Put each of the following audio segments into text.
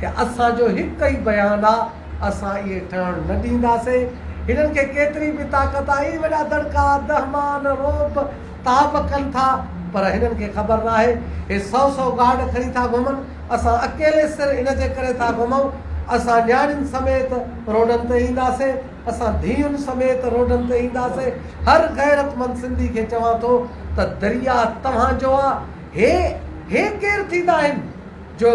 ته اسان جو هڪ ئي بيان آ، اسان اهي ٺهڻ نه ڏينداسين. هنن کي ڪيتري به طاقت آ، هي وڏا دڙڪا، دهمان، رعب، تاب ڪن ٿا، پر هنن کي خبر ناهي، هي سئو سئو گارڊ کڻي ٿا گهمن، اسان اڪيلي سر ان جي ڪري ٿا گهمون، اسان نياڻين سميت روڊن تي اينداسين، اسان ڌيئن سميت روڊن تي اينداسين، هر غيرتمند سنڌي کي چوان ٿو ته درياء توهان جو آ، هي هي ڪير ٿيندا آهن جو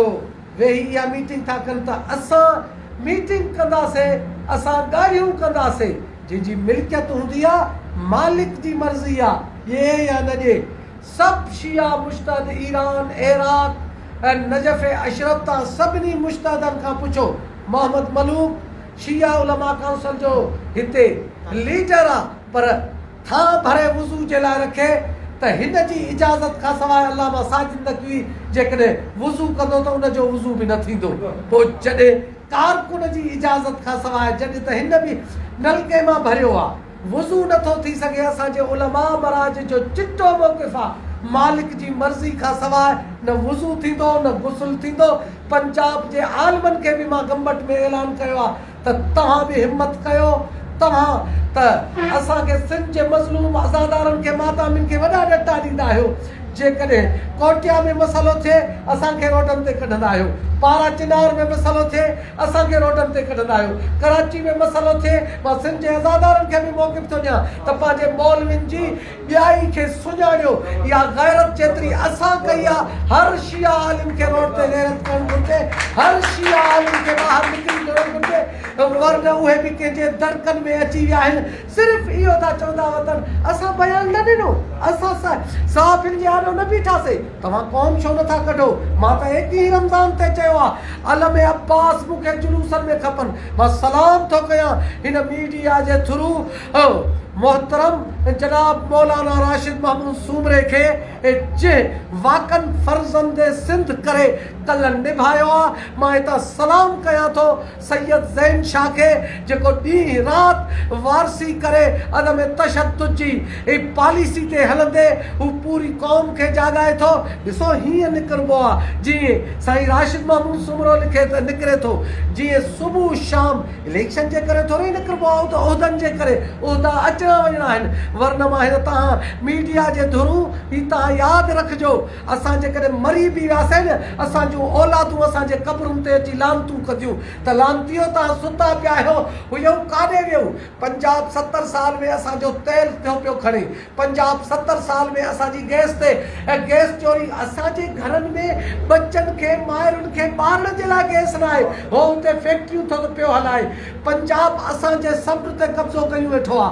ويهي اها ميٽنگ ٿا ڪن ته اسان ميٽنگ ڪنداسين، اسان ڳالهيون ڪنداسين، جنهن جي ملڪيت هوندي آ مالڪ جي مرضي آ ڏي يا نه ڏي، سڀ شيعا مجتهد ايران، عراق ۽ نجف اشرف تان سڀني مجتهدن کان پڇو، محمد ملوڪ شيعا علماء ڪائونسل جو هتي ليڊر آ پر ٿانء ڀري وضو جي لاء رکي ته هن جي اجازت کان سواء علامه ساجد نقوي جيڪڏهن وضو ڪندو ته ان جو وضو به نه ٿيندو. پوء جڏهن ڪارڪن جي اجازت کان سواء جڏهن ته هن به نلڪي مان ڀريو آ وضو نه ٿو ٿي سگهي اسان جي علماء مراجع جو چٽو موقف آ مالڪ جي مرضي کان سواء نه وضو ٿيندو نه غسل ٿيندو پنجاب جي عالمن کي به مان گمبٽ ۾ اعلان ڪيو آ ته توهان به همت ڪيو، توهان ته اسان کي سنڌ جي مظلوم عزادارن کي ماتامين کي وڏا ڏٽا ڏيندا آهيو، جيڪڏهن ڪوٽيا ۾ مسئلو ٿئي اسان کي روڊن تي ڪڍندا آهيو، پارا چنار ۾ مسئلو ٿئي اسان کي روڊن تي ڪڍندا آهيو، ڪراچي ۾ مسئلو ٿئي، مان سنڌ جي عزادارن کي به موقف ٿو ڏيان ته پنهنجي مولوين جي ٻيائي کي سڃاڻيو، اها غيرت جيتري اسان ڪئي آ، هر شيعه عالم کي روڊ تي غيرت ڪرڻ گهرجي، هر شيعه عالم کي ٻاهر نڪري اچڻ گهرجي، ورنه اهي به ڪنهن جي دڙڪن ۾ اچي ويا آهن، صرف اهو ٿا چوندا وتن، اسان بيان نه ڏنو، اسان صحافين جي آڏو نه بيٺاسين، توهان قوم ڇو نٿا ڪڍو، مان ته ايڪيهين رمضان تي چيو آ، علم عباس مون کي جلوسن ۾ کپن، مان سلام ٿو ڪيان هن ميڊيا جي ٿرو محترم جناب مولانا راشد محمود سومري کي جنهن واقعن فرزند سنڌ ڪري ڪل نڀايو آ مان هتان سلام ڪيان ٿو سيد زين شاھ کي جيڪو ڏينهن رات وارثي ڪري عدم تشدد جي پاليسي تي هلندي هو پوري قوم کي جاڳائي ٿو ڏسو هيئن نڪربو آ جيئن سائين راشد محمود سومرو لکي ته نڪري ٿو جيئن صبح شام اليڪشن جي ڪري ٿورو ئي نڪربو آهي اهو ته عهدن جي ڪري عهدا اچڻا وڃڻا آهن ورنه مان هن تهان ميڊيا جي ڌرون هي تهان ياد رکجو اسان جيڪڏهن مري به وياسين نه اسان جون اولادون اسان جي قبرن تي اچي لعنتون ڪنديون ته لعنتيو تهان ستا پيا آهيو هيو ڪاڏي ويو پنجاب 70 سال ۾ اسان جو تيل ٿيو پيو کڻي پنجاب 70 سال ۾ اسان جي گئس تي ۽ گئس چوري اسان جي گهرن ۾ ٻچن کي مائرن کي ٻارڻ جي لاء گئس ناهي هو اتي فيڪٽريون ٿو پيو هلائي پنجاب اسان جي سمنڊ تي قبضو ڪيون ويٺو آ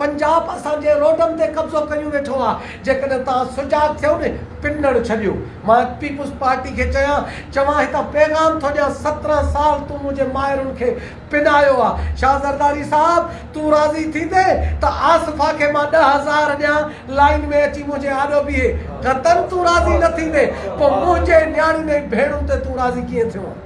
پنجاب اسان جي روڊن تي قبضو ڪيون ويٺو آ جيڪڏهن توهان سجاڳ ٿيو نه پنڻ ڇڏيو مان پيپلز پارٽي کي چيان چوان هتان پيغام ٿو ڏيان 17 سال تون منهنجي مائرن کي پنايو آ. شاھ زرداري صاحب تون راضي ٿيندين ته آصفه کي مان 10,000 ڏيان لائين ۾ اچي منهنجي آڏو بيهي. قطعن تون راضي نه ٿيندين پوء منهنجي نياڻين ۽ ڀيڻن تي تون راضي ڪيئن ٿيو آن.